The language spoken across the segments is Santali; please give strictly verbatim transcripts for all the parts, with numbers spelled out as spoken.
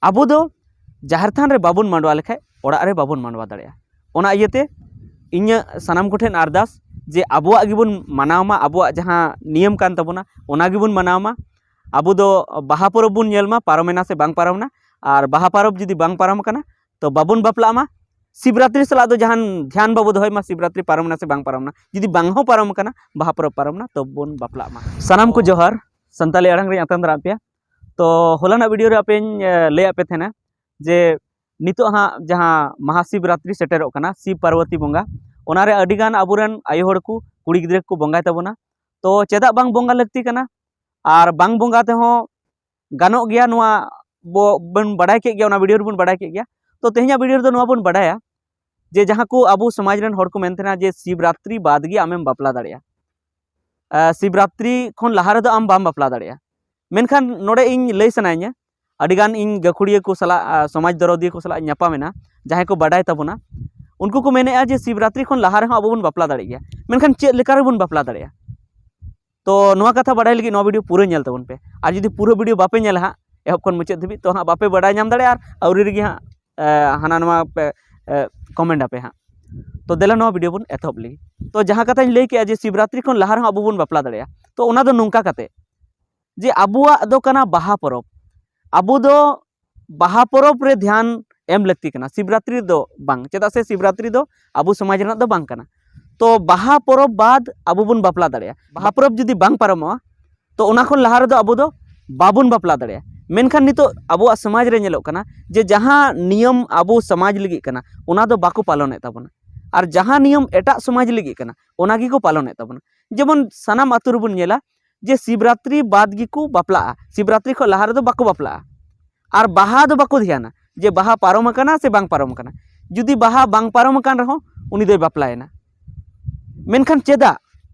ᱟᱵᱚ ᱫᱚ ᱡᱟᱦᱮᱨ ᱛᱷᱟᱱ ᱨᱮ ᱵᱟᱵᱚᱱ ᱢᱟᱰᱣᱟ ᱞᱮᱠᱷᱟᱡ ᱚᱲᱟᱜ ᱨᱮ ᱵᱟᱵᱚᱱ ᱢᱟᱰᱣᱟ ᱫᱟᱲᱮᱭᱟᱜᱼᱟ᱾ ᱚᱱᱟ ᱤᱭᱟᱹᱛᱮ ᱤᱧᱟᱹᱜ ᱥᱟᱱᱟᱢ ᱠᱚᱴᱷᱮᱱ ᱟᱨᱫᱟᱥ ᱡᱮ ᱟᱵᱚᱣᱟᱜ ᱜᱮᱵᱚᱱ ᱢᱟᱱᱟᱣ ᱢᱟ, ᱟᱵᱚᱣᱟᱜ ᱡᱟᱦᱟᱸ ᱱᱤᱭᱚᱢ ᱠᱟᱱ ᱛᱟᱵᱚᱱᱟ ᱚᱱᱟ ᱜᱮᱵᱚᱱ ᱢᱟᱱᱟᱣ ᱢᱟ᱾ ᱟᱵᱚ ᱫᱚ ᱵᱟᱦᱟ ᱯᱚᱨᱚᱵᱽ ᱵᱚᱱ ᱧᱮᱞ ᱢᱟ, ᱯᱟᱨᱚᱢᱮᱱᱟ ᱥᱮ ᱵᱟᱝ ᱯᱟᱨᱚᱢᱮᱱᱟ, ᱟᱨ ᱵᱟᱦᱟ ᱯᱚᱨᱚᱵᱽ ᱡᱩᱫᱤ ᱵᱟᱝ ᱯᱟᱨᱚᱢ ᱟᱠᱟᱱᱟ ᱛᱚ ᱵᱟᱵᱚᱱ ᱵᱟᱯᱞᱟᱜ ᱢᱟ᱾ ᱥᱤᱵᱨᱟᱛᱨᱤ ᱥᱟᱞᱟᱜ ᱫᱚ ᱡᱟᱦᱟᱱ ᱫᱷᱮᱭᱟᱱ ᱵᱟᱵᱚ ᱫᱚᱦᱚᱭ ᱢᱟ, ᱥᱤᱵᱨᱟᱛᱨᱤ ᱯᱟᱨᱚᱢᱮᱱᱟ ᱥᱮ ᱵᱟᱝ ᱯᱟᱨᱚᱢᱮᱱᱟ, ᱡᱩᱫᱤ ᱵᱟᱝ ᱦᱚᱸ ᱯᱟᱨᱚᱢ ᱟᱠᱟᱱᱟ, ᱵᱟᱦᱟ ᱯᱚᱨᱚᱵᱽ ᱯᱟᱨᱚᱢᱮᱱᱟ ᱛᱚ ᱵᱚᱱ ᱵᱟᱯᱞᱟᱜ ᱢᱟ᱾ ᱥᱟᱱᱟᱢ ᱠᱚ ᱡᱚᱦᱟᱨ, ᱥᱟᱱᱛᱟᱞᱤ ᱟᱲᱟᱝ ᱨᱮᱧ ᱟᱛᱟᱝ ᱫᱟᱨᱟᱢ ᱯᱮᱭᱟ᱾ ᱛᱚ ᱦᱚᱞᱟᱱᱟᱜ ᱵᱷᱤᱰᱤᱭᱳ ᱨᱮ ᱟᱯᱮᱧ ᱮ, ᱞᱟᱹᱭᱟᱫ ᱯᱮ ᱛᱟᱦᱮᱱᱟ ᱡᱮ ᱱᱤᱛᱚᱜ ᱦᱟᱸᱜ ᱡᱟᱦᱟᱸ ᱢᱟᱦᱟᱥᱤᱵᱨᱟᱛᱨᱤ ᱥᱮᱴᱮᱨᱚᱜ ᱠᱟᱱᱟ, ᱥᱤᱵ ᱯᱟᱨᱵᱚᱛᱤ ᱵᱚᱸᱜᱟ, ᱚᱱᱟᱨᱮ ᱟᱹᱰᱤᱜᱟᱱ ᱟᱵᱚᱨᱮᱱ ᱟᱭᱳ ᱦᱚᱲ ᱠᱚ, ᱠᱩᱲᱤ ᱜᱤᱫᱽᱨᱟᱹ ᱠᱚ ᱵᱚᱸᱜᱟᱭ ᱛᱟᱵᱚᱱᱟ᱾ ᱛᱚ ᱪᱮᱫᱟᱜ ᱵᱟᱝ ᱵᱚᱸᱜᱟ ᱞᱟᱹᱠᱛᱤ ᱠᱟᱱᱟ ᱟᱨ ᱵᱟᱝ ᱵᱚᱸᱜᱟ ᱛᱮᱦᱚᱸ ᱜᱟᱱᱚᱜ ᱜᱮᱭᱟ, ᱱᱚᱣᱟ ᱵᱚ ᱵᱚᱱ ᱵᱟᱰᱟᱭ ᱠᱮᱫ ᱜᱮᱭᱟ, ᱚᱱᱟ ᱵᱷᱤᱰᱤᱭᱳ ᱨᱮᱵᱚᱱ ᱵᱟᱰᱟᱭ ᱠᱮᱫ ᱜᱮᱭᱟ᱾ ᱛᱚ ᱛᱮᱦᱮᱧᱟᱜ ᱵᱷᱤᱰᱤᱭᱳ ᱨᱮᱫᱚ ᱱᱚᱣᱟ ᱵᱚᱱ ᱵᱟᱰᱟᱭᱟ ᱡᱮ ᱡᱟᱦᱟᱸ ᱠᱚ ᱟᱵᱚ ᱥᱚᱢᱟᱡᱽ ᱨᱮᱱ ᱦᱚᱲ ᱠᱚ ᱢᱮᱱ ᱛᱟᱦᱮᱱᱟ ᱡᱮ ᱥᱤᱵᱨᱟᱛᱨᱤ ᱵᱟᱫᱽ ᱜᱮ ᱟᱢᱮᱢ ᱵᱟᱯᱞᱟ ᱫᱟᱲᱮᱭᱟᱜᱼᱟ, ᱟᱨ ᱥᱤᱵᱨᱟᱛᱨᱤ ᱠᱷᱚᱱ ᱞᱟᱦᱟ ᱨᱮᱫᱚ ᱟᱢ ᱵᱟᱢ ᱵᱟᱯᱞᱟ ᱫᱟᱲᱮᱭᱟᱜᱼᱟ᱾ ᱢᱮᱱᱠᱷᱟᱱ ᱱᱚᱰᱮ ᱤᱧ ᱞᱟᱹᱭ ᱥᱟᱱᱟᱭᱤᱧᱟ, ᱟᱹᱰᱤᱜᱟᱱ ᱤᱧ ᱜᱟᱹᱠᱷᱩᱲᱤᱭᱟᱹ ᱠᱚ ᱥᱟᱞᱟᱜ, ᱟᱨ ᱥᱚᱢᱟᱡᱽ ᱫᱚᱨᱚᱫᱤᱭᱟᱹ ᱠᱚ ᱥᱟᱞᱟᱜ ᱤᱧ ᱧᱟᱯᱟᱢ ᱮᱱᱟ, ᱡᱟᱦᱟᱸᱭ ᱠᱚ ᱵᱟᱰᱟᱭ ᱛᱟᱵᱚᱱᱟ, ᱩᱱᱠᱩ ᱠᱚ ᱢᱮᱱᱮᱫᱼᱟ ᱡᱮ ᱥᱤᱵᱨᱟᱛᱨᱤ ᱠᱷᱚᱱ ᱞᱟᱦᱟ ᱨᱮᱦᱚᱸ ᱟᱵᱚ ᱵᱚᱱ ᱵᱟᱯᱞᱟ ᱫᱟᱲᱮᱭᱟᱜ ᱜᱮᱭᱟ᱾ ᱢᱮᱱᱠᱷᱟᱱ ᱪᱮᱫ ᱞᱮᱠᱟ ᱨᱮᱵᱚᱱ ᱵᱟᱯᱞᱟ ᱫᱟᱲᱮᱭᱟᱜᱼᱟ? ᱛᱚ ᱱᱚᱣᱟ ᱠᱟᱛᱷᱟ ᱵᱟᱰᱟᱭ ᱞᱟᱹᱜᱤᱫ ᱱᱚᱣᱟ ᱵᱷᱤᱰᱤᱭᱳ ᱯᱩᱨᱟᱹ ᱧᱮᱞ ᱛᱟᱵᱚᱱ ᱯᱮ᱾ ᱟᱨ ᱡᱩᱫᱤ ᱯᱩᱨᱟᱹ ᱵᱷᱤᱰᱤᱭᱳ ᱵᱟᱯᱮ ᱧᱮᱞᱟ ᱦᱟᱸᱜ ᱮᱦᱚᱵ ᱠᱷᱚᱱ ᱢᱩᱪᱟᱹᱫ ᱫᱷᱟᱹᱵᱤᱡ, ᱛᱚ ᱦᱟᱸᱜ ᱵᱟᱯᱮ ᱵᱟᱰᱟᱭ ᱧᱟᱢ ᱫᱟᱲᱮᱭᱟᱜᱼᱟ ᱟᱨ ᱟᱹᱣᱨᱤ ᱨᱮᱜᱮ ᱦᱟᱸᱜ ᱮ, ᱦᱟᱱᱟ ᱱᱚᱣᱟ ᱯᱮ ᱮ, ᱠᱚᱢᱮᱱᱴ ᱟᱯᱮ ᱦᱟᱸᱜ᱾ ᱛᱚ ᱫᱮᱞᱟ ᱱᱚᱣᱟ ᱵᱷᱤᱰᱤᱭᱳ ᱵᱚᱱ ᱮᱛᱚᱦᱚᱵ ᱞᱮᱜᱮ᱾ ᱛᱚ ᱡᱟᱦᱟᱸ ᱠᱟᱛᱷᱟᱧ ᱞᱟᱹᱭ ᱠᱮᱜᱼᱟ ᱡᱮ ᱥᱤᱵᱨᱟᱛᱨᱤ ᱠᱷᱚᱱ ᱞᱟᱦᱟ ᱨᱮᱦᱚᱸ ᱟᱵᱚ ᱵᱚᱱ ᱵᱟᱯᱞᱟ ᱫᱟᱲᱮᱭᱟᱜᱼᱟ, ᱛᱚ ᱚᱱᱟ ᱫᱚ ᱱᱚᱝᱠᱟ ᱠᱟᱛᱮ ᱡᱮ ᱟᱵᱚᱣᱟᱜ ᱫᱚ ᱠᱟᱱᱟ ᱵᱟᱦᱟ ᱯᱚᱨᱚᱵᱽ᱾ ᱟᱵᱚ ᱫᱚ ᱵᱟᱦᱟ ᱯᱚᱨᱚᱵᱽ ᱨᱮ ᱫᱷᱮᱭᱟᱱ ᱮᱢ ᱞᱟᱹᱠᱛᱤ ᱠᱟᱱᱟ, ᱥᱤᱵᱨᱟᱛᱨᱤ ᱫᱚ ᱵᱟᱝ, ᱪᱮᱫᱟᱜ ᱥᱮ ᱥᱤᱵᱨᱟᱛᱨᱤ ᱫᱚ ᱟᱵᱚ ᱥᱚᱢᱟᱡᱽ ᱨᱮᱱᱟᱜ ᱫᱚ ᱵᱟᱝ ᱠᱟᱱᱟ᱾ ᱛᱚ ᱵᱟᱦᱟ ᱯᱚᱨᱚᱵᱽ ᱵᱟᱫ ᱟᱵᱚ ᱵᱚᱱ ᱵᱟᱯᱞᱟ ᱫᱟᱲᱮᱭᱟᱜᱼᱟ᱾ ᱵᱟᱦᱟ ᱯᱚᱨᱚᱵᱽ ᱡᱩᱫᱤ ᱵᱟᱝ ᱯᱟᱨᱚᱢᱚᱜᱼᱟ ᱛᱚ ᱚᱱᱟ ᱠᱷᱚᱱ ᱞᱟᱦᱟ ᱨᱮᱫᱚ ᱟᱵᱚ ᱫᱚ ᱵᱟᱵᱚᱱ ᱵᱟᱯᱞᱟ ᱫᱟᱲᱮᱭᱟᱜᱼᱟ᱾ ᱢᱮᱱᱠᱷᱟᱱ ᱱᱤᱛᱚᱜ ᱟᱵᱚᱣᱟᱜ ᱥᱚᱢᱟᱡᱽ ᱨᱮ ᱧᱮᱞᱚᱜ ᱠᱟᱱᱟ ᱡᱮ ᱡᱟᱦᱟᱸ ᱱᱤᱭᱚᱢ ᱟᱵᱚ ᱥᱚᱢᱟᱡᱽ ᱞᱟᱹᱜᱤᱫ ᱠᱟᱱᱟ ᱚᱱᱟ ᱫᱚ ᱵᱟᱠᱚ ᱯᱟᱞᱚᱱᱮᱫ ᱛᱟᱵᱚᱱᱟ, ᱟᱨ ᱡᱟᱦᱟᱸ ᱱᱤᱭᱚᱢ ᱮᱴᱟᱜ ᱥᱚᱢᱟᱡᱽ ᱞᱟᱹᱜᱤᱫ ᱠᱟᱱᱟ ᱚᱱᱟ ᱜᱮᱠᱚ ᱯᱟᱞᱚᱱᱮᱫ ᱛᱟᱵᱚᱱᱟ᱾ ᱡᱮᱢᱚᱱ ᱥᱟᱱᱟᱢ ᱟᱹᱛᱩ ᱨᱮᱵᱚᱱ ᱧᱮᱞᱟ ᱡᱮ ᱥᱤᱵᱨᱟᱛᱨᱤ ᱵᱟᱫ ᱜᱮᱠᱚ ᱵᱟᱯᱞᱟᱜᱼᱟ, ᱥᱤᱵᱨᱟᱛᱨᱤ ᱠᱷᱚᱱ ᱞᱟᱦᱟ ᱨᱮᱫᱚ ᱵᱟᱠᱚ ᱵᱟᱯᱞᱟᱜᱼᱟ᱾ ᱟᱨ ᱵᱟᱦᱟ ᱫᱚ ᱵᱟᱠᱚ ᱫᱷᱮᱭᱟᱱᱟ ᱡᱮ ᱵᱟᱦᱟ ᱯᱟᱨᱚᱢ ᱟᱠᱟᱱᱟ ᱥᱮ ᱵᱟᱝ ᱯᱟᱨᱚᱢ ᱟᱠᱟᱱᱟ᱾ ᱡᱩᱫᱤ ᱵᱟᱦᱟ ᱵᱟᱝ ᱯᱟᱨᱚᱢ ᱟᱠᱟᱱ ᱨᱮᱦᱚᱸ ᱩᱱᱤ ᱫᱚᱭ ᱵᱟᱯᱞᱟᱭᱮᱱᱟ᱾ ᱢᱮᱱᱠᱷᱟᱱ ᱪᱮᱫᱟᱜ,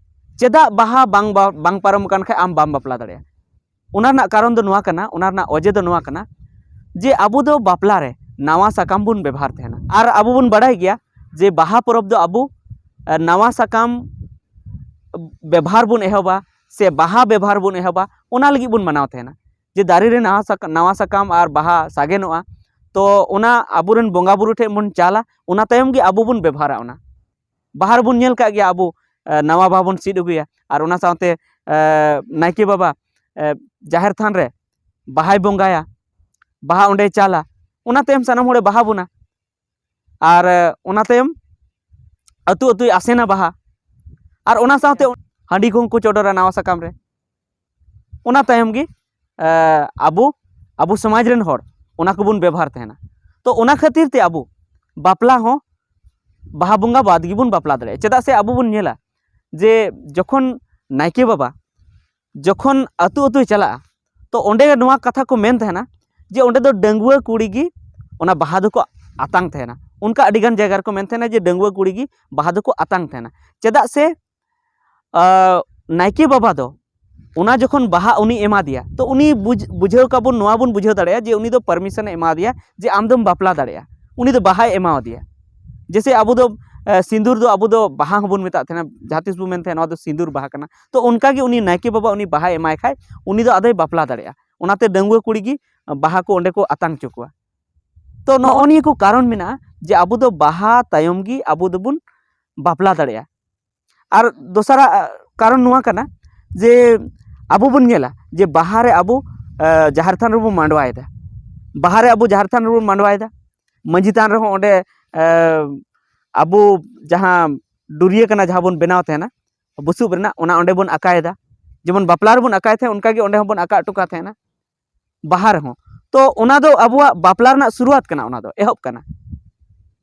ᱪᱮᱫᱟᱜ ᱵᱟᱦᱟ ᱵᱟᱝ, ᱵᱟ- ᱵᱟᱝ ᱯᱟᱨᱚᱢ ᱟᱠᱟᱱ ᱠᱷᱟᱡ ᱟᱢ ᱵᱟᱢ ᱵᱟᱯᱞᱟ ᱫᱟᱲᱮᱭᱟᱜᱼᱟ? ᱚᱱᱟ ᱨᱮᱱᱟᱜ ᱠᱟᱨᱚᱱ ᱫᱚ ᱱᱚᱣᱟ ᱠᱟᱱᱟ, ᱚᱱᱟ ᱨᱮᱱᱟᱜ ᱚᱡᱮ ᱫᱚ ᱱᱚᱣᱟ ᱠᱟᱱᱟ ᱡᱮ ᱟᱵᱚ ᱫᱚ ᱵᱟᱯᱞᱟ ᱨᱮ ᱱᱟᱣᱟ ᱥᱟᱠᱟᱢ ᱵᱚᱱ ᱵᱮᱵᱚᱦᱟᱨ ᱛᱟᱦᱮᱱᱟ᱾ ᱟᱨ ᱟᱵᱚ ᱵᱚᱱ ᱵᱟᱲᱟᱭ ᱜᱮᱭᱟ ᱡᱮ ᱵᱟᱦᱟ ᱯᱚᱨᱚᱵᱽ ᱫᱚ ᱟᱵᱚ, ᱮ, ᱱᱟᱣᱟ ᱥᱟᱠᱟᱢ ᱵᱮᱵᱚᱦᱟᱨ ᱵᱚᱱ ᱮᱦᱚᱵᱟ ᱥᱮ ᱵᱟᱦᱟ ᱵᱮᱵᱚᱦᱟᱨ ᱵᱚᱱ ᱮᱦᱚᱵᱟ, ᱚᱱᱟ ᱞᱟᱹᱜᱤᱫ ᱵᱚᱱ ᱢᱟᱱᱟᱣ ᱛᱟᱦᱮᱱᱟ᱾ ᱡᱮ ᱫᱟᱨᱮ ᱨᱮ ᱱᱟᱣᱟ ᱥᱟᱠ-, ᱱᱟᱣᱟ ᱥᱟᱠᱟᱢ ᱟᱨ ᱵᱟᱦᱟ ᱥᱟᱜᱮᱱᱚᱜᱼᱟ, ᱛᱚ ᱚᱱᱟ ᱟᱵᱚᱨᱮᱱ ᱵᱚᱸᱜᱟ ᱵᱩᱨᱩ ᱴᱷᱮᱱ ᱵᱚᱱ ᱪᱟᱞᱟ, ᱚᱱᱟ ᱛᱟᱭᱚᱢ ᱜᱮ ᱟᱵᱚ ᱵᱚᱱ ᱵᱮᱵᱚᱦᱟᱨᱟ᱾ ᱚᱱᱟ ᱵᱟᱦᱟ ᱨᱮᱵᱚᱱ ᱧᱮᱞ ᱠᱟᱜ ᱜᱮᱭᱟ ᱟᱵᱚ, ᱮ, ᱱᱟᱣᱟ ᱵᱟᱦᱟ ᱵᱚᱱ ᱥᱤᱫ ᱟᱹᱜᱩᱭᱟ, ᱟᱨ ᱚᱱᱟ ᱥᱟᱶᱛᱮ, ᱮ, ᱱᱟᱭᱠᱮ ᱵᱟᱵᱟ, ᱮ, ᱡᱟᱦᱮᱨ ᱛᱷᱟᱱ ᱨᱮ ᱵᱟᱦᱟᱭ ᱵᱚᱸᱜᱟᱭᱟ, ᱵᱟᱦᱟ ᱚᱸᱰᱮᱭ ᱪᱟᱞᱟ, ᱚᱱᱟ ᱛᱟᱭᱚᱢ ᱥᱟᱱᱟᱢ ᱦᱚᱲᱮ ᱵᱟᱦᱟ ᱵᱚᱱᱟ᱾ ᱟᱨ, ᱮ, ᱚᱱᱟ ᱛᱟᱭᱚᱢ ᱟᱹᱛᱩ ᱟᱹᱛᱩᱭ ᱟᱥᱮᱱᱟ ᱵᱟᱦᱟ, ᱟᱨ ᱚᱱᱟ ᱥᱟᱶᱛᱮ ᱦᱟᱺᱰᱤ ᱠᱚᱦᱚᱸ ᱠᱚ ᱪᱚᱰᱚᱨᱟ ᱱᱟᱣᱟ ᱥᱟᱠᱟᱢ ᱨᱮ᱾ ᱚᱱᱟ ᱛᱟᱭᱚᱢ ᱜᱮ, ᱮ, ᱟᱵᱚ, ᱟᱵᱚ ᱥᱚᱢᱟᱡᱽ ᱨᱮᱱ ᱦᱚᱲ ᱚᱱᱟ ᱠᱚᱵᱚᱱ ᱵᱮᱵᱚᱦᱟᱨ ᱛᱟᱦᱮᱱᱟ᱾ ᱛᱚ ᱚᱱᱟ ᱠᱷᱟᱹᱛᱤᱨ ᱛᱮ ᱟᱵᱚ ᱵᱟᱯᱞᱟ ᱦᱚᱸ ᱵᱟᱦᱟ ᱵᱚᱸᱜᱟ ᱵᱟᱫᱽ ᱜᱮᱵᱚᱱ ᱵᱟᱯᱞᱟ ᱫᱟᱲᱮᱭᱟᱜᱼᱟ᱾ ᱪᱮᱫᱟᱜ ᱥᱮ ᱟᱵᱚ ᱵᱚᱱ ᱧᱮᱞᱟ ᱡᱮ ᱡᱚᱠᱷᱚᱱ ᱱᱟᱭᱠᱮ ᱵᱟᱵᱟ ᱡᱚᱠᱷᱚᱱ ᱟᱹᱛᱩ ᱟᱹᱛᱩᱭ ᱪᱟᱞᱟᱜᱼᱟ, ᱛᱚ ᱚᱸᱰᱮ ᱱᱚᱣᱟ ᱠᱟᱛᱷᱟ ᱠᱚ ᱢᱮᱱ ᱛᱟᱦᱮᱱᱟ ᱡᱮ ᱚᱸᱰᱮ ᱫᱚ ᱰᱟᱺᱜᱩᱣᱟᱹ ᱠᱩᱲᱤ ᱜᱮ ᱚᱱᱟ ᱵᱟᱦᱟ ᱫᱚᱠᱚ ᱟᱛᱟᱝ ᱛᱟᱦᱮᱱᱟ᱾ ᱚᱱᱠᱟ ᱟᱹᱰᱤᱜᱟᱱ ᱡᱟᱭᱜᱟ ᱨᱮᱠᱚ ᱢᱮᱱ ᱛᱟᱦᱮᱱᱟ ᱡᱮ ᱰᱟᱺᱜᱩᱣᱟᱹ ᱠᱩᱲᱤ ᱜᱮ ᱵᱟᱦᱟ ᱫᱚᱠᱚ ᱟᱛᱟᱝ ᱛᱟᱦᱮᱱᱟ᱾ ᱪᱮᱫᱟᱜ ᱥᱮ, ᱟ, ᱱᱟᱭᱠᱮ ᱵᱟᱵᱟ ᱫᱚ ᱚᱱᱟ ᱡᱚᱠᱷᱚᱱ ᱵᱟᱦᱟ ᱩᱱᱤ ᱮᱢᱟ ᱫᱮᱭᱟ, ᱛᱚ ᱩᱱᱤ ᱵᱩᱡᱽ-, ᱵᱩᱡᱷᱟᱹᱣ ᱠᱟᱵᱚᱱ, ᱱᱚᱣᱟ ᱵᱚᱱ ᱵᱩᱡᱷᱟᱹᱣ ᱫᱟᱲᱮᱭᱟᱜᱼᱟ ᱡᱮ ᱩᱱᱤ ᱫᱚ permission ᱮ ᱮᱢᱟ ᱫᱮᱭᱟ ᱡᱮ ᱟᱢ ᱫᱚᱢ ᱵᱟᱯᱞᱟ ᱫᱟᱲᱮᱭᱟᱜᱼᱟ᱾ ᱩᱱᱤ ᱫᱚ ᱵᱟᱦᱟᱭ ᱮᱢᱟ ᱫᱮᱭᱟ᱾ ᱡᱮᱭᱥᱮ ᱟᱵᱚ ᱫᱚ, ᱮ, ᱥᱤᱸᱫᱩᱨ ᱫᱚ ᱟᱵᱚ ᱫᱚ ᱵᱟᱦᱟ ᱦᱚᱸᱵᱚᱱ ᱢᱮᱛᱟᱜ ᱛᱟᱦᱮᱱᱟ, ᱡᱟᱦᱟᱸ ᱛᱤᱥ ᱵᱚᱱ ᱢᱮᱱ ᱛᱟᱦᱮᱱᱟ ᱱᱚᱣᱟ ᱫᱚ ᱥᱤᱸᱫᱩᱨ ᱵᱟᱦᱟ ᱠᱟᱱᱟ᱾ ᱛᱚ ᱚᱱᱠᱟ ᱜᱮ ᱩᱱᱤ ᱱᱟᱭᱠᱮ ᱵᱟᱵᱟ ᱩᱱᱤ ᱵᱟᱦᱟᱭ ᱮᱢᱟᱭ ᱠᱷᱟᱡ ᱩᱱᱤ ᱫᱚ ᱟᱫᱚᱭ ᱵᱟᱯᱞᱟ ᱫᱟᱲᱮᱭᱟᱜᱼᱟ᱾ ᱚᱱᱟᱛᱮ ᱰᱟᱺᱜᱩᱣᱟᱹ ᱠᱩᱲᱤ ᱜᱮ ᱵᱟᱦᱟ ᱠᱚ ᱚᱸᱰᱮ ᱠᱚ ᱟᱛᱟᱝ ᱦᱚᱪᱚ ᱠᱚᱣᱟ᱾ ᱛᱚ ᱱᱚᱜᱼᱚ ᱱᱤᱭᱟᱹ ᱠᱚ ᱠᱟᱨᱚᱱ ᱢᱮᱱᱟᱜᱼᱟ ᱡᱮ ᱟᱵᱚ ᱫᱚ ᱵᱟᱦᱟ ᱛᱟᱭᱚᱢ ᱜᱮ ᱟᱵᱚ ᱫᱚᱵᱚᱱ ᱵᱟᱯᱞᱟ ᱫᱟᱲᱮᱭᱟᱜᱼᱟ᱾ ᱟᱨ ᱫᱚᱥᱟᱨᱟᱜ, ᱟ, ᱠᱟᱨᱚᱱ ᱱᱚᱣᱟ ᱠᱟᱱᱟ ᱡᱮ ᱟᱵᱚ ᱵᱚᱱ ᱧᱮᱞᱟ ᱡᱮ ᱵᱟᱦᱟ ᱨᱮ ᱟᱵᱚ, ᱟ, ᱡᱟᱦᱮᱨ ᱛᱷᱟᱱ ᱨᱮᱵᱚᱱ ᱢᱟᱸᱰᱣᱟᱭᱮᱫᱟ, ᱵᱟᱦᱟ ᱨᱮ ᱟᱵᱚ ᱡᱟᱦᱮᱨ ᱛᱷᱟᱱ ᱨᱮᱵᱚᱱ ᱢᱟᱸᱰᱣᱟᱭᱮᱫᱟ, ᱢᱟᱺᱡᱷᱤ ᱛᱷᱟᱱ ᱨᱮᱦᱚᱸ ᱚᱸᱰᱮ, ᱟ, ᱟᱵᱚ ᱡᱟᱦᱟᱸ ᱰᱩᱨᱤᱭᱟᱹ ᱠᱟᱱᱟ, ᱡᱟᱦᱟᱸ ᱵᱚᱱ ᱵᱮᱱᱟᱣ ᱛᱟᱦᱮᱱᱟ ᱵᱩᱥᱩᱵ ᱨᱮᱱᱟᱜ, ᱚᱱᱟ ᱚᱸᱰᱮ ᱵᱚᱱ ᱟᱠᱟᱭᱮᱫᱟ᱾ ᱡᱮᱢᱚᱱ ᱵᱟᱯᱞᱟ ᱨᱮᱵᱚᱱ ᱟᱠᱟᱭ ᱛᱟᱦᱮᱸᱫ, ᱚᱱᱠᱟ ᱜᱮ ᱚᱸᱰᱮ ᱦᱚᱸᱵᱚᱱ ᱟᱠᱟ ᱦᱚᱴᱚ ᱠᱟᱜ ᱛᱟᱦᱮᱱᱟ ᱵᱟᱦᱟ ᱨᱮᱦᱚᱸ᱾ ᱛᱚ ᱚᱱᱟ ᱫᱚ ᱟᱵᱚᱣᱟᱜ ᱵᱟᱯᱞᱟ ᱨᱮᱱᱟᱜ ᱥᱩᱨᱩᱣᱟᱛ ᱠᱟᱱᱟ, ᱚᱱᱟ ᱫᱚ ᱮᱦᱚᱵ ᱠᱟᱱᱟ᱾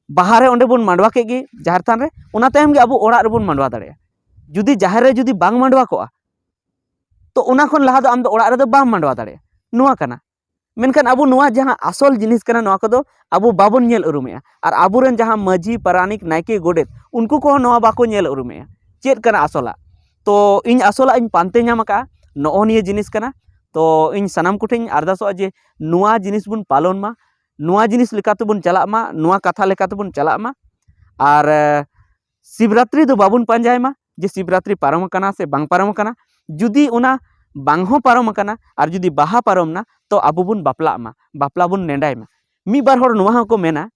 ᱵᱟᱦᱟ ᱨᱮ ᱚᱸᱰᱮ ᱵᱚᱱ ᱢᱟᱸᱰᱣᱟ ᱠᱮᱫ ᱜᱮ ᱡᱟᱦᱮᱨ ᱛᱷᱟᱱ ᱨᱮ, ᱚᱱᱟ ᱛᱟᱭᱚᱢ ᱜᱮ ᱟᱵᱚ ᱚᱲᱟᱜ ᱨᱮᱵᱚᱱ ᱢᱟᱸᱰᱣᱟ ᱫᱟᱲᱮᱭᱟᱜᱼᱟ᱾ ᱡᱩᱫᱤ ᱡᱟᱦᱮᱨ ᱨᱮ ᱡᱩᱫᱤ ᱵᱟᱝ ᱢᱟᱸᱰᱣᱟ ᱠᱚᱜᱼᱟ, ᱛᱚ ᱚᱱᱟ ᱠᱷᱚᱱ ᱞᱟᱦᱟ ᱫᱚ ᱟᱢ ᱫᱚ ᱚᱲᱟᱜ ᱨᱮᱫᱚ ᱵᱟᱢ ᱢᱟᱸᱰᱣᱟ ᱫᱟᱲᱮᱭᱟᱜᱼᱟ᱾ ᱱᱚᱣᱟ ᱠᱟᱱᱟ᱾ ᱢᱮᱱᱠᱷᱟᱱ ᱟᱵᱚ ᱱᱚᱣᱟ ᱡᱟᱦᱟᱸ ᱟᱥᱚᱞ ᱡᱤᱱᱤᱥ ᱠᱟᱱᱟ, ᱱᱚᱣᱟ ᱠᱚᱫᱚ ᱟᱵᱚ ᱵᱟᱵᱚᱱ ᱧᱮᱞ ᱩᱨᱩᱢᱮᱜᱼᱟ᱾ ᱟᱨ ᱟᱵᱚᱨᱮᱱ ᱡᱟᱦᱟᱸ ᱢᱟᱹᱡᱷᱤ, ᱯᱟᱨᱟᱱᱤᱠ, ᱱᱟᱭᱠᱮ, ᱜᱚᱰᱮᱛ, ᱩᱱᱠᱩ ᱠᱚᱦᱚᱸ ᱱᱚᱣᱟ ᱵᱟᱠᱚ ᱧᱮᱞ ᱩᱨᱩᱢᱮᱜᱼᱟ᱾ ᱪᱮᱫ ᱠᱟᱱᱟ ᱟᱥᱚᱞᱟᱜ? ᱛᱚ ᱤᱧ ᱟᱥᱚᱞᱟᱜ ᱤᱧ ᱯᱟᱱᱛᱮ ᱧᱟᱢ ᱟᱠᱟᱫᱼᱟ, ᱱᱚᱜᱼᱚ ᱱᱤᱭᱟᱹ ᱡᱤᱱᱤᱥ ᱠᱟᱱᱟ᱾ ᱛᱚ ᱤᱧ ᱥᱟᱱᱟᱢ ᱠᱚᱴᱷᱮᱱ ᱤᱧ ᱟᱨᱫᱟᱥᱚᱜᱼᱟ ᱡᱮ ᱱᱚᱣᱟ ᱡᱤᱱᱤᱥ ᱵᱚᱱ ᱯᱟᱞᱚᱱ ᱢᱟ, ᱱᱚᱣᱟ ᱡᱤᱱᱤᱥ ᱞᱮᱠᱟ ᱛᱮᱵᱚᱱ ᱪᱟᱞᱟᱜ ᱢᱟ, ᱱᱚᱣᱟ ᱠᱟᱛᱷᱟ ᱞᱮᱠᱟ ᱛᱮᱵᱚᱱ ᱪᱟᱞᱟᱜ ᱢᱟ᱾ ᱟᱨ, ᱮ, ᱥᱤᱵᱨᱟᱛᱨᱤ ᱫᱚ ᱵᱟᱵᱚᱱ ᱯᱟᱸᱡᱟᱭ ᱢᱟ ᱡᱮ ᱥᱤᱵᱨᱟᱛᱨᱤ ᱯᱟᱨᱚᱢ ᱟᱠᱟᱱᱟ ᱥᱮ ᱵᱟᱝ ᱯᱟᱨᱚᱢ ᱟᱠᱟᱱᱟ᱾ ᱡᱩᱫᱤ ᱚᱱᱟ ᱵᱟᱝ ᱦᱚᱸ ᱯᱟᱨᱚᱢ ᱟᱠᱟᱱᱟ, ᱟᱨ ᱡᱩᱫᱤ ᱵᱟᱦᱟ ᱯᱟᱨᱚᱢ ᱱᱟ, ᱛᱚ ᱟᱵᱚ ᱵᱚᱱ ᱵᱟᱯᱞᱟᱜ ᱢᱟ, ᱵᱟᱯᱞᱟ ᱵᱚᱱ ᱱᱮᱰᱟᱭ ᱢᱟ᱾ ᱢᱤᱫ ᱵᱟᱨ ᱦᱚᱲ ᱱᱚᱣᱟ ᱦᱚᱸᱠᱚ ᱢᱮᱱᱟ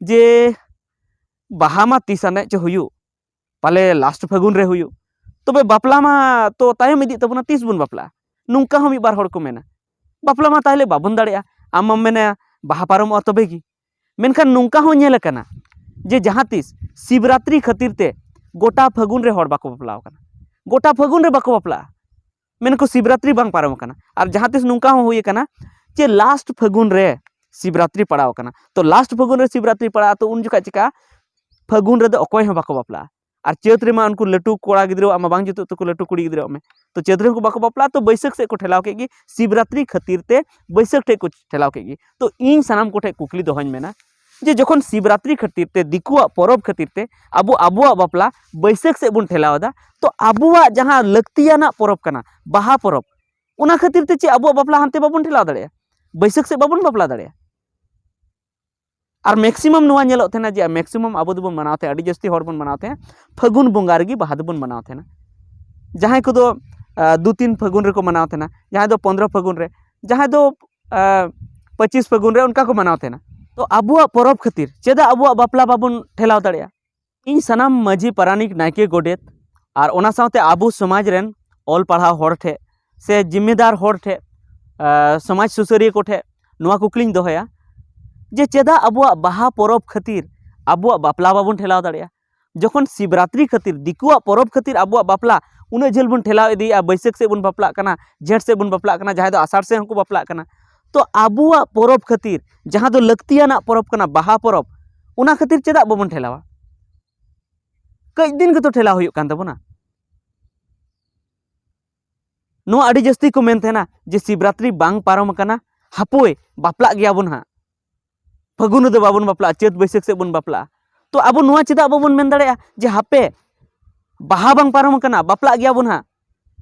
ᱡᱮ ᱵᱟᱦᱟ ᱢᱟ ᱛᱤᱥ ᱟᱱᱮᱡ ᱪᱚ ᱦᱩᱭᱩᱜ, ᱯᱟᱞᱮ ᱞᱟᱥᱴ ᱯᱷᱟᱹᱜᱩᱱ ᱨᱮ ᱦᱩᱭᱩᱜ, ᱛᱚᱵᱮ ᱵᱟᱯᱞᱟ ᱢᱟ ᱛᱚ ᱛᱟᱭᱚᱢ ᱤᱫᱤᱜ ᱛᱟᱵᱚᱱᱟ, ᱛᱤᱥ ᱵᱚᱱ ᱵᱟᱯᱞᱟᱜᱼᱟ? ᱱᱚᱝᱠᱟ ᱦᱚᱸ ᱢᱤᱫ ᱵᱟᱨ ᱦᱚᱲ ᱠᱚ ᱢᱮᱱᱟ, ᱵᱟᱯᱞᱟ ᱢᱟ ᱛᱟᱦᱞᱮ ᱵᱟᱵᱚᱱ ᱫᱟᱲᱮᱭᱟᱜᱼᱟ᱾ ᱟᱢ ᱢᱟᱢ ᱢᱮᱱᱟ ᱵᱟᱦᱟ ᱯᱟᱨᱚᱢᱚᱜᱼᱟ ᱛᱚᱵᱮ ᱜᱮ᱾ ᱢᱮᱱᱠᱷᱟᱱ ᱱᱚᱝᱠᱟ ᱦᱚᱸ ᱧᱮᱞ ᱟᱠᱟᱱᱟ ᱡᱮ ᱡᱟᱦᱟᱸ ᱛᱤᱥ ᱥᱤᱵᱨᱟᱛᱨᱤ ᱠᱷᱟᱹᱛᱤᱨ ᱛᱮ ᱜᱚᱴᱟ ᱯᱷᱟᱹᱜᱩᱱ ᱨᱮ ᱦᱚᱲ ᱵᱟᱠᱚ ᱵᱟᱯᱞᱟ ᱟᱠᱟᱱᱟ, ᱜᱚᱴᱟ ᱯᱷᱟᱹᱜᱩᱱ ᱨᱮ ᱵᱟᱠᱚ ᱵᱟᱯᱞᱟᱜᱼᱟ᱾ ᱢᱮᱱᱟᱠᱚ ᱥᱤᱵᱨᱟᱛᱨᱤ ᱵᱟᱝ ᱯᱟᱨᱚᱢ ᱟᱠᱟᱱᱟ᱾ ᱟᱨ ᱡᱟᱦᱟᱸ ᱛᱤᱥ ᱱᱚᱝᱠᱟ ᱦᱚᱸ ᱦᱩᱭ ᱟᱠᱟᱱᱟ ᱡᱮ ᱞᱟᱥᱴ ᱯᱷᱟᱹᱜᱩᱱ ᱨᱮ ᱥᱤᱵᱨᱟᱛᱨᱤ ᱯᱟᱲᱟᱣ ᱟᱠᱟᱱᱟ, ᱛᱚ ᱞᱟᱥᱴ ᱯᱷᱟᱹᱜᱩᱱ ᱨᱮ ᱥᱤᱵᱨᱟᱛᱨᱤ ᱯᱟᱲᱟᱜᱼᱟ, ᱛᱚ ᱩᱱ ᱡᱚᱠᱷᱟᱡ ᱪᱤᱠᱟ? ᱯᱷᱟᱹᱜᱩᱱ ᱨᱮᱫᱚ ᱚᱠᱚᱭ ᱦᱚᱸ ᱵᱟᱠᱚ ᱵᱟᱯᱞᱟᱜᱼᱟ᱾ ᱟᱨ ᱪᱟᱹᱛ ᱨᱮᱢᱟ ᱩᱱᱠᱩ ᱞᱟᱹᱴᱩ ᱠᱚᱲᱟ ᱜᱤᱫᱽᱨᱟᱹᱣᱟᱜ ᱢᱟ ᱵᱟᱝ ᱡᱩᱛᱩᱜ ᱛᱟᱠᱚ, ᱞᱟᱹᱴᱩ ᱠᱩᱲᱤ ᱜᱤᱫᱽᱨᱟᱹᱣᱟᱜ ᱢᱮ, ᱛᱚ ᱪᱟᱹᱛ ᱨᱮᱦᱚᱸ ᱠᱚ ᱵᱟᱠᱚ ᱵᱟᱯᱞᱟᱜᱼᱟ, ᱛᱚ ᱵᱟᱹᱭᱥᱟᱹᱠᱷ ᱥᱮᱫ ᱠᱚ ᱴᱷᱮᱞᱟᱣ ᱠᱮᱫ ᱜᱮ, ᱥᱤᱵᱨᱟᱛᱨᱤ ᱠᱷᱟᱹᱛᱤᱨ ᱛᱮ ᱵᱟᱹᱭᱥᱟᱹᱠᱷ ᱴᱷᱮᱡ ᱠᱚ ᱴᱷᱮᱞᱟᱣ ᱠᱮᱫ ᱜᱮ᱾ ᱛᱚ ᱤᱧ ᱥᱟᱱᱟᱢ ᱠᱚᱴᱷᱮᱡ ᱠᱩᱠᱞᱤ ᱫᱚᱦᱚᱧ ᱢᱮᱱᱟ ᱡᱮ ᱡᱚᱠᱷᱚᱱ ᱥᱤᱵᱨᱟᱛᱨᱤ ᱠᱷᱟᱹᱛᱤᱨ ᱛᱮ, ᱫᱤᱠᱩᱣᱟᱜ ᱯᱚᱨᱚᱵᱽ ᱠᱷᱟᱹᱛᱤᱨ ᱛᱮ ᱟᱵᱚ ᱟᱵᱚᱣᱟᱜ ᱵᱟᱯᱞᱟ ᱵᱟᱹᱭᱥᱟᱹᱠᱷ ᱥᱮᱫ ᱵᱚᱱ ᱴᱷᱮᱞᱟᱣ ᱮᱫᱟ, ᱛᱚ ᱟᱵᱚᱣᱟᱜ ᱡᱟᱦᱟᱸ ᱞᱟᱹᱠᱛᱤᱭᱟᱱᱟᱜ ᱯᱚᱨᱚᱵᱽ ᱠᱟᱱᱟ, ᱵᱟᱦᱟ ᱯᱚᱨᱚᱵᱽ, ᱚᱱᱟ ᱠᱷᱟᱹᱛᱤᱨ ᱛᱮ ᱪᱮᱫ ᱟᱵᱚᱣᱟᱜ ᱵᱟᱯᱞᱟ ᱦᱟᱱᱛᱮ ᱵᱟᱵᱚᱱ ᱴᱷᱮᱞᱟᱣ ᱫᱟᱲᱮᱭᱟᱜᱼᱟ? ᱵᱟᱹᱭᱥᱟᱹᱠᱷ ᱥᱮᱫ ᱵᱟᱵᱚᱱ ᱵᱟᱯᱞᱟ ᱫᱟᱲᱮᱭᱟᱜᱼᱟ? ᱟᱨ ᱢᱮᱠᱥᱤᱢᱟᱢ ᱱᱚᱣᱟ ᱧᱮᱞᱚᱜ ᱛᱟᱦᱮᱱᱟ ᱡᱮ ᱢᱮᱠᱥᱤᱢᱟᱢ ᱟᱵᱚ ᱫᱚᱵᱚᱱ ᱢᱟᱱᱟᱣ ᱛᱟᱦᱮᱸᱫ, ᱟᱹᱰᱤ ᱡᱟᱹᱥᱛᱤ ᱦᱚᱲ ᱵᱚᱱ ᱢᱟᱱᱟᱣ ᱛᱟᱦᱮᱸᱫ ᱯᱷᱟᱹᱜᱩᱱ ᱵᱚᱸᱜᱟ ᱨᱮᱜᱮ ᱵᱟᱦᱟ ᱫᱚᱵᱚᱱ ᱢᱟᱱᱟᱣ ᱛᱟᱦᱮᱱᱟ᱾ ᱡᱟᱦᱟᱸᱭ ᱠᱚᱫᱚ ᱟᱸ, ᱫᱩ ᱛᱤᱱ ᱯᱷᱟᱹᱜᱩᱱ ᱨᱮᱠᱚ ᱢᱟᱱᱟᱣ ᱛᱟᱦᱮᱱᱟ, ᱡᱟᱦᱟᱸᱭ ᱫᱚ ᱯᱚᱱᱫᱽᱨᱚ ᱯᱷᱟᱹᱜᱩᱱ ᱨᱮ, ᱡᱟᱦᱟᱸᱭ ᱫᱚ ᱟᱸ, ᱯᱚᱸᱪᱤᱥ ᱯᱷᱟᱹᱜᱩᱱ ᱨᱮ, ᱚᱱᱠᱟ ᱠᱚ ᱢᱟᱱᱟᱣ ᱛᱟᱦᱮᱱᱟ᱾ ᱛᱚ ᱟᱵᱚᱣᱟᱜ ᱯᱚᱨᱚᱵᱽ ᱠᱷᱟᱹᱛᱤᱨ ᱪᱮᱫᱟᱜ ᱟᱵᱚᱣᱟᱜ ᱵᱟᱯᱞᱟ ᱵᱟᱵᱚᱱ ᱴᱷᱮᱞᱟᱣ ᱫᱟᱲᱮᱭᱟᱜᱼᱟ? ᱤᱧ ᱥᱟᱱᱟᱢ ᱢᱟᱹᱡᱷᱤ, ᱯᱟᱨᱟᱱᱤᱠ, ᱱᱟᱭᱠᱮ, ᱜᱚᱰᱮᱛ ᱟᱨ ᱚᱱᱟ ᱥᱟᱶᱛᱮ ᱟᱵᱚ ᱥᱚᱢᱟᱡᱽ ᱨᱮᱱ ᱚᱞ ᱯᱟᱲᱦᱟᱣ ᱦᱚᱲ ᱴᱷᱮᱡ ᱥᱮ ᱡᱤᱢᱢᱮᱫᱟᱨ ᱦᱚᱲ ᱴᱷᱮᱡ, ᱟᱸ, ᱥᱚᱢᱟᱡᱽ ᱥᱩᱥᱟᱹᱨᱤᱭᱟᱹ ᱠᱚᱴᱷᱮᱡ ᱱᱚᱣᱟ ᱠᱩᱠᱞᱤᱧ ᱫᱚᱦᱚᱭᱟ ᱡᱮ ᱪᱮᱫᱟᱜ ᱟᱵᱚᱣᱟᱜ ᱵᱟᱦᱟ ᱯᱚᱨᱚᱵᱽ ᱠᱷᱟᱹᱛᱤᱨ ᱟᱵᱚᱣᱟᱜ ᱵᱟᱯᱞᱟ ᱵᱟᱵᱚᱱ ᱴᱷᱮᱞᱟᱣ ᱫᱟᱲᱮᱭᱟᱜᱼᱟ? ᱡᱚᱠᱷᱚᱱ ᱥᱤᱵᱨᱟᱛᱨᱤ ᱠᱷᱟᱹᱛᱤᱨ, ᱫᱤᱠᱩᱣᱟᱜ ᱯᱚᱨᱚᱵᱽ ᱠᱷᱟᱹᱛᱤᱨ ᱟᱵᱚᱣᱟᱜ ᱵᱟᱯᱞᱟ ᱩᱱᱟᱹᱜ ᱡᱷᱟᱹᱞ ᱵᱚᱱ ᱴᱷᱮᱞᱟᱣ ᱤᱫᱤᱭᱮᱫᱼᱟ, ᱵᱟᱹᱭᱥᱟᱹᱠᱷ ᱥᱮᱫ ᱵᱚᱱ ᱵᱟᱯᱞᱟᱜ ᱠᱟᱱᱟ, ᱡᱷᱮᱸᱴ ᱥᱮᱫ ᱵᱚᱱ ᱵᱟᱯᱞᱟᱜ ᱠᱟᱱᱟ, ᱡᱟᱦᱟᱸᱭ ᱫᱚ ᱟᱥᱟᱲ ᱥᱮᱫ ᱦᱚᱸᱠᱚ ᱵᱟᱯᱞᱟᱜ ᱠᱟᱱᱟ, ᱛᱚ ᱟᱵᱚᱣᱟᱜ ᱯᱚᱨᱚᱵᱽ ᱠᱷᱟᱹᱛᱤᱨ, ᱡᱟᱦᱟᱸ ᱫᱚ ᱞᱟᱹᱠᱛᱤᱭᱟᱱᱟᱜ ᱯᱚᱨᱚᱵᱽ ᱠᱟᱱᱟ, ᱵᱟᱦᱟ ᱯᱚᱨᱚᱵᱽ, ᱚᱱᱟ ᱠᱷᱟᱹᱛᱤᱨ ᱪᱮᱫᱟᱜ ᱵᱟᱵᱚᱱ ᱴᱷᱮᱞᱟᱣᱟ? ᱠᱟᱹᱡ ᱫᱤᱱ ᱜᱮᱛᱚ ᱴᱷᱮᱞᱟᱣ ᱦᱩᱭᱩᱜ ᱠᱟᱱ ᱛᱟᱵᱚᱱᱟ᱾ ᱱᱚᱣᱟ ᱟᱹᱰᱤ ᱡᱟᱹᱥᱛᱤ ᱠᱚ ᱢᱮᱱ ᱛᱟᱦᱮᱱᱟ ᱡᱮ ᱥᱤᱵᱨᱟᱛᱨᱤ ᱵᱟᱝ ᱯᱟᱨᱚᱢ ᱟᱠᱟᱱᱟ, ᱦᱟᱯᱳᱭ ᱵᱟᱯᱞᱟᱜ ᱜᱮᱭᱟ ᱵᱚᱱ ᱦᱟᱸᱜ, ᱯᱷᱟᱹᱜᱩᱱ ᱨᱮᱫᱚ ᱵᱟᱵᱚᱱ ᱵᱟᱯᱞᱟᱜᱼᱟ, ᱪᱟᱹᱛ ᱵᱟᱹᱭᱥᱟᱹᱠᱷ ᱥᱮᱫ ᱵᱚᱱ ᱵᱟᱯᱞᱟᱜᱼᱟ᱾ ᱛᱚ ᱟᱵᱚ ᱱᱚᱣᱟ ᱪᱮᱫᱟᱜ ᱵᱟᱵᱚᱱ ᱢᱮᱱ ᱫᱟᱲᱮᱭᱟᱜᱼᱟ ᱡᱮ ᱦᱟᱯᱮ ᱵᱟᱦᱟ ᱵᱟᱝ ᱯᱟᱨᱚᱢ ᱟᱠᱟᱱᱟ, ᱵᱟᱯᱞᱟᱜ ᱜᱮᱭᱟ ᱵᱚᱱ ᱦᱟᱸᱜ,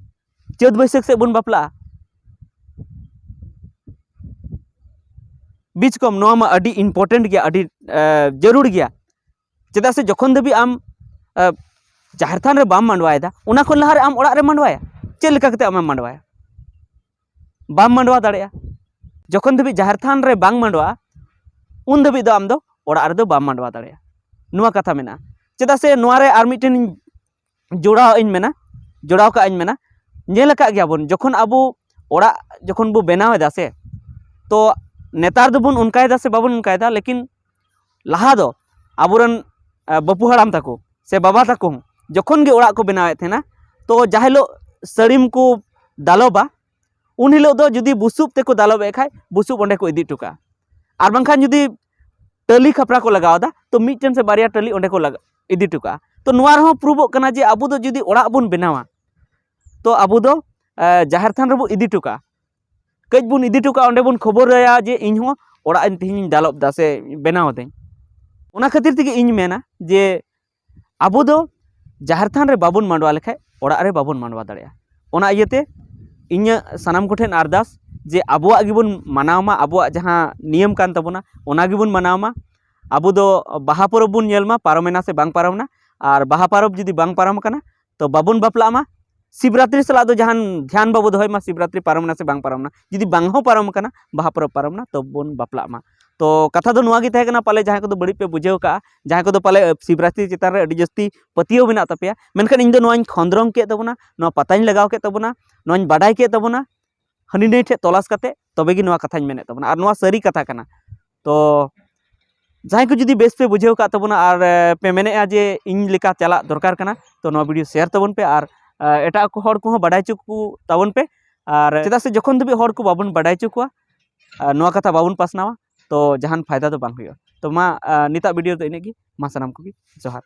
ᱪᱟᱹᱛ ᱵᱟᱹᱭᱥᱟᱹᱠᱷ ᱥᱮᱫ ᱵᱚᱱ ᱵᱟᱯᱞᱟᱜᱼᱟ? ᱵᱤᱪᱠᱚᱢ, ᱱᱚᱣᱟ ᱢᱟ ᱟᱹᱰᱤ important ᱜᱮᱭᱟ, ᱟᱹᱰᱤ ᱡᱟᱹᱨᱩᱲ ᱜᱮᱭᱟ᱾ ᱪᱮᱫᱟᱜ ᱥᱮ ᱡᱚᱠᱷᱚᱱ ᱫᱷᱟᱹᱵᱤᱡ ᱟᱢ ᱡᱟᱦᱮᱨ ᱛᱷᱟᱱ ᱨᱮ ᱵᱟᱢ ᱢᱟᱰᱣᱟᱭᱮᱫᱟ, ᱚᱱᱟ ᱠᱷᱚᱱ ᱞᱟᱦᱟᱨᱮ ᱟᱢ ᱚᱲᱟᱜ ᱨᱮ ᱢᱟᱰᱣᱟᱭᱟ᱾ ᱪᱮᱫ ᱞᱮᱠᱟ ᱠᱟᱛᱮ ᱟᱢᱮᱢ ᱢᱟᱰᱣᱟᱭᱟ? ᱵᱟᱢ ᱢᱟᱰᱣᱟ ᱫᱟᱲᱮᱭᱟᱜᱼᱟ᱾ ᱡᱚᱠᱷᱚᱱ ᱫᱷᱟᱹᱵᱤᱡ ᱡᱟᱦᱮᱨ ᱛᱷᱟᱱ ᱨᱮ ᱵᱟᱝ ᱢᱟᱰᱣᱟᱜᱼᱟ, ᱩᱱ ᱫᱷᱟᱹᱵᱤᱡ ᱫᱚ ᱟᱢ ᱫᱚ ᱚᱲᱟᱜ ᱨᱮᱫᱚ ᱵᱟᱢ ᱢᱟᱰᱣᱟ ᱫᱟᱲᱮᱭᱟᱜᱼᱟ᱾ ᱱᱚᱣᱟ ᱠᱟᱛᱷᱟ ᱢᱮᱱᱟᱜᱼᱟ᱾ ᱪᱮᱫᱟᱜ ᱥᱮ ᱱᱚᱣᱟ ᱨᱮ ᱟᱨ ᱢᱤᱫᱴᱮᱱ ᱡᱚᱲᱟᱣ ᱤᱧ ᱢᱮᱱᱟ, ᱡᱚᱲᱟᱣ ᱠᱟᱜ ᱤᱧ ᱢᱮᱱᱟ, ᱧᱮᱞ ᱟᱠᱟᱫ ᱜᱮᱭᱟᱵᱚᱱ, ᱡᱚᱠᱷᱚᱱ ᱟᱵᱚ ᱚᱲᱟᱜ ᱡᱚᱠᱷᱚᱱ ᱵᱚ ᱵᱮᱱᱟᱣ ᱮᱫᱟ ᱥᱮ, ᱛᱚ ᱱᱮᱛᱟᱨ ᱫᱚᱵᱚᱱ ᱚᱱᱠᱟᱭᱮᱫᱟ ᱥᱮ ᱵᱟᱵᱚᱱ ᱚᱱᱠᱟᱭᱮᱫᱟ, ᱞᱮᱠᱤᱱ ᱞᱟᱦᱟ ᱫᱚ ᱟᱵᱚᱨᱮᱱ, ᱟᱸ, ᱵᱟᱹᱯᱩ ᱦᱟᱲᱟᱢ ᱛᱟᱠᱚ ᱥᱮ ᱵᱟᱵᱟ ᱛᱟᱠᱚ ᱦᱚᱸ ᱡᱚᱠᱷᱚᱱ ᱜᱮ ᱚᱲᱟᱜ ᱠᱚ ᱵᱮᱱᱟᱣᱮᱫ ᱛᱟᱦᱮᱱᱟ, ᱛᱚ ᱡᱟᱦᱟᱸ ᱦᱤᱞᱳᱜ ᱥᱟᱹᱲᱤᱢ ᱠᱚ ᱫᱟᱞᱚᱵᱟ, ᱩᱱ ᱦᱤᱞᱳᱜ ᱫᱚ ᱡᱩᱫᱤ ᱵᱩᱥᱩᱵ ᱛᱮᱠᱚ ᱫᱟᱞᱚᱵᱮᱫ ᱠᱷᱟᱡ, ᱵᱩᱥᱩᱵ ᱚᱸᱰᱮ ᱠᱚ ᱤᱫᱤ ᱦᱚᱴᱚ ᱠᱟᱜᱼᱟ᱾ ᱟᱨ ᱵᱟᱝᱠᱷᱟᱱ ᱡᱩᱫᱤ ᱴᱟᱹᱞᱤ ᱠᱷᱟᱯᱨᱟ ᱠᱚ ᱞᱟᱜᱟᱣ ᱮᱫᱟ, ᱛᱚ ᱢᱤᱫᱴᱮᱱ ᱥᱮ ᱵᱟᱨᱭᱟ ᱴᱟᱹᱞᱤ ᱚᱸᱰᱮ ᱠᱚ ᱞᱟᱜᱟ-, ᱤᱫᱤ ᱦᱚᱴᱚ ᱠᱟᱜᱼᱟ᱾ ᱛᱚ ᱱᱚᱣᱟ ᱨᱮᱦᱚᱸ ᱯᱨᱩᱵᱷᱚᱜ ᱠᱟᱱᱟ ᱡᱮ ᱟᱵᱚ ᱫᱚ ᱡᱩᱫᱤ ᱚᱲᱟᱜ ᱵᱚᱱ ᱵᱮᱱᱟᱣᱟ, ᱛᱚ ᱟᱵᱚ ᱫᱚ, ᱮ, ᱡᱟᱦᱮᱨ ᱛᱷᱟᱱ ᱨᱮᱵᱚ ᱤᱫᱤ ᱦᱚᱴᱚ ᱠᱟᱜᱼᱟ᱾ ᱠᱟᱹᱡ ᱵᱚᱱ ᱤᱫᱤ ᱦᱚᱴᱚ ᱠᱟᱜᱼᱟ, ᱚᱸᱰᱮ ᱵᱚᱱ ᱠᱷᱚᱵᱚᱨᱟᱭᱟ ᱡᱮ ᱤᱧ ᱦᱚᱸ ᱚᱲᱟᱜ ᱤᱧ ᱛᱮᱦᱮᱧ ᱤᱧ ᱫᱟᱞᱚᱵ ᱫᱟ ᱥᱮ ᱵᱮᱱᱟᱣ ᱫᱟᱹᱧ᱾ ᱚᱱᱟ ᱠᱷᱟᱹᱛᱤᱨ ᱛᱮᱜᱮ ᱤᱧ ᱢᱮᱱᱟ ᱡᱮ ᱟᱵᱚ ᱫᱚ ᱡᱟᱦᱮᱨ ᱛᱷᱟᱱ ᱨᱮ ᱵᱟᱵᱚᱱ ᱢᱟᱰᱣᱟ ᱞᱮᱠᱷᱟᱡ ᱚᱲᱟᱜ ᱨᱮ ᱵᱟᱵᱚᱱ ᱢᱟᱰᱣᱟ ᱫᱟᱲᱮᱭᱟᱜᱼᱟ᱾ ᱚᱱᱟ ᱤᱭᱟᱹᱛᱮ ᱤᱧᱟᱹᱜ ᱥᱟᱱᱟᱢ ᱠᱚᱴᱷᱮᱱ ᱟᱨᱫᱟᱥ ᱡᱮ ᱟᱵᱚᱣᱟᱜ ᱜᱮᱵᱚᱱ ᱢᱟᱱᱟᱣ ᱢᱟ, ᱟᱵᱚᱣᱟᱜ ᱡᱟᱦᱟᱸ ᱱᱤᱭᱚᱢ ᱠᱟᱱ ᱛᱟᱵᱚᱱᱟ ᱚᱱᱟ ᱜᱮᱵᱚᱱ ᱢᱟᱱᱟᱣ ᱢᱟ᱾ ᱟᱵᱚ ᱫᱚ ᱵᱟᱦᱟ ᱯᱚᱨᱚᱵᱽ ᱵᱚᱱ ᱧᱮᱞ ᱢᱟ, ᱯᱟᱨᱚᱢᱮᱱᱟ ᱥᱮ ᱵᱟᱝ ᱯᱟᱨᱚᱢᱮᱱᱟ, ᱟᱨ ᱵᱟᱦᱟ ᱯᱚᱨᱚᱵᱽ ᱡᱩᱫᱤ ᱵᱟᱝ ᱯᱟᱨᱚᱢ ᱟᱠᱟᱱᱟ ᱛᱚ ᱵᱟᱵᱚᱱ ᱵᱟᱯᱞᱟᱜ ᱢᱟ᱾ ᱥᱤᱵᱨᱟᱛᱨᱤ ᱥᱟᱞᱟᱜ ᱫᱚ ᱡᱟᱦᱟᱱ ᱫᱷᱮᱭᱟᱱ ᱵᱟᱵᱚ ᱫᱚᱦᱚᱭ ᱢᱟ, ᱥᱤᱵᱨᱟᱛᱨᱤ ᱯᱟᱨᱚᱢᱮᱱᱟ ᱥᱮ ᱵᱟᱝ ᱯᱟᱨᱚᱢᱮᱱᱟ, ᱡᱩᱫᱤ ᱵᱟᱝ ᱦᱚᱸ ᱯᱟᱨᱚᱢ ᱟᱠᱟᱱᱟ, ᱵᱟᱦᱟ ᱯᱚᱨᱚᱵᱽ ᱯᱟᱨᱚᱢᱮᱱᱟ, ᱛᱚ ᱵᱚᱱ ᱵᱟᱯᱞᱟᱜ ᱢᱟ᱾ ᱛᱚ ᱠᱟᱛᱷᱟ ᱫᱚ ᱱᱚᱣᱟ ᱜᱮ ᱛᱟᱦᱮᱸ ᱠᱟᱱᱟ, ᱯᱟᱞᱮ ᱡᱟᱦᱟᱸᱭ ᱠᱚᱫᱚ ᱵᱟᱹᱲᱤᱡ ᱯᱮ ᱵᱩᱡᱷᱟᱹᱣ ᱠᱟᱜᱼᱟ, ᱡᱟᱦᱟᱸᱭ ᱠᱚᱫᱚ ᱯᱟᱞᱮ ᱥᱤᱵᱨᱟᱛᱨᱤ ᱪᱮᱛᱟᱱ ᱨᱮ ᱟᱹᱰᱤ ᱡᱟᱹᱥᱛᱤ ᱯᱟᱹᱛᱭᱟᱹᱣ ᱢᱮᱱᱟᱜ ᱛᱟᱯᱮᱭᱟ, ᱢᱮᱱᱠᱷᱟᱱ ᱤᱧ ᱫᱚ ᱱᱚᱣᱟᱧ ᱠᱷᱚᱸᱫᱽᱨᱚᱝ ᱠᱮᱫ ᱛᱟᱵᱚᱱᱟ, ᱱᱚᱣᱟ ᱯᱟᱛᱟᱧ ᱞᱟᱜᱟᱣ ᱠᱮᱫ ᱛᱟᱵᱚᱱᱟ, ᱱᱚᱣᱟᱧ ᱵᱟᱰᱟᱭ ᱠᱮᱫ ᱛᱟᱵᱚᱱᱟ, ᱦᱟᱹᱱᱤ ᱱᱟᱹᱭ ᱴᱷᱮᱡ ᱛᱚᱞᱟᱥ ᱠᱟᱛᱮ ᱛᱚᱵᱮ ᱜᱮ ᱱᱚᱣᱟ ᱠᱟᱛᱷᱟᱧ ᱢᱮᱱᱮᱫ ᱛᱟᱵᱚᱱᱟ, ᱟᱨ ᱱᱚᱣᱟ ᱥᱟᱹᱨᱤ ᱠᱟᱛᱷᱟ ᱠᱟᱱᱟ᱾ ᱛᱚ ᱡᱟᱦᱟᱸᱭ ᱠᱚ ᱡᱩᱫᱤ ᱵᱮᱥ ᱯᱮ ᱵᱩᱡᱷᱟᱹᱣ ᱠᱟᱜ ᱛᱟᱵᱚᱱᱟ ᱟᱨ, ᱮ, ᱯᱮ ᱢᱮᱱᱮᱫᱼᱟ ᱡᱮ ᱤᱧ ᱞᱮᱠᱟ ᱪᱟᱞᱟᱜ ᱫᱚᱨᱠᱟᱨ ᱠᱟᱱᱟ, ᱛᱚ ᱱᱚᱣᱟ video share ᱛᱟᱵᱚᱱ ᱯᱮ ᱟᱨ, ᱮ, ᱮᱴᱟᱜ ᱠᱚ ᱦᱚᱲ ᱠᱚᱦᱚᱸ ᱵᱟᱰᱟᱭ ᱦᱚᱪᱚ ᱠᱚ ᱛᱟᱵᱚᱱ ᱯᱮ᱾ ᱟᱨ ᱪᱮᱫᱟᱜ ᱥᱮ ᱡᱚᱠᱷᱚᱱ ᱫᱷᱟᱹᱵᱤᱡ ᱦᱚᱲ ᱠᱚ ᱵᱟᱵᱚᱱ ᱵᱟᱰᱟᱭ ᱦᱚᱪᱚ ᱠᱚᱣᱟ, ᱟᱨ ᱱᱚᱣᱟ ᱠᱟᱛᱷᱟ ᱵᱟᱵᱚᱱ ᱯᱟᱥᱱᱟᱣᱟ, ᱛᱚ ᱡᱟᱦᱟᱱ ᱯᱷᱟᱭᱫᱟ ᱫᱚ ᱵᱟᱝ ᱦᱩᱭᱩᱜᱼᱟ᱾ ᱛᱚ ᱢᱟ, ᱮ, ᱱᱤᱛᱟᱜ video ᱫᱚ ᱤᱱᱟᱹᱜ ᱜᱮ᱾ ᱢᱟ ᱥᱟᱱᱟᱢ ᱠᱚᱜᱮ ᱡᱚᱦᱟᱨ᱾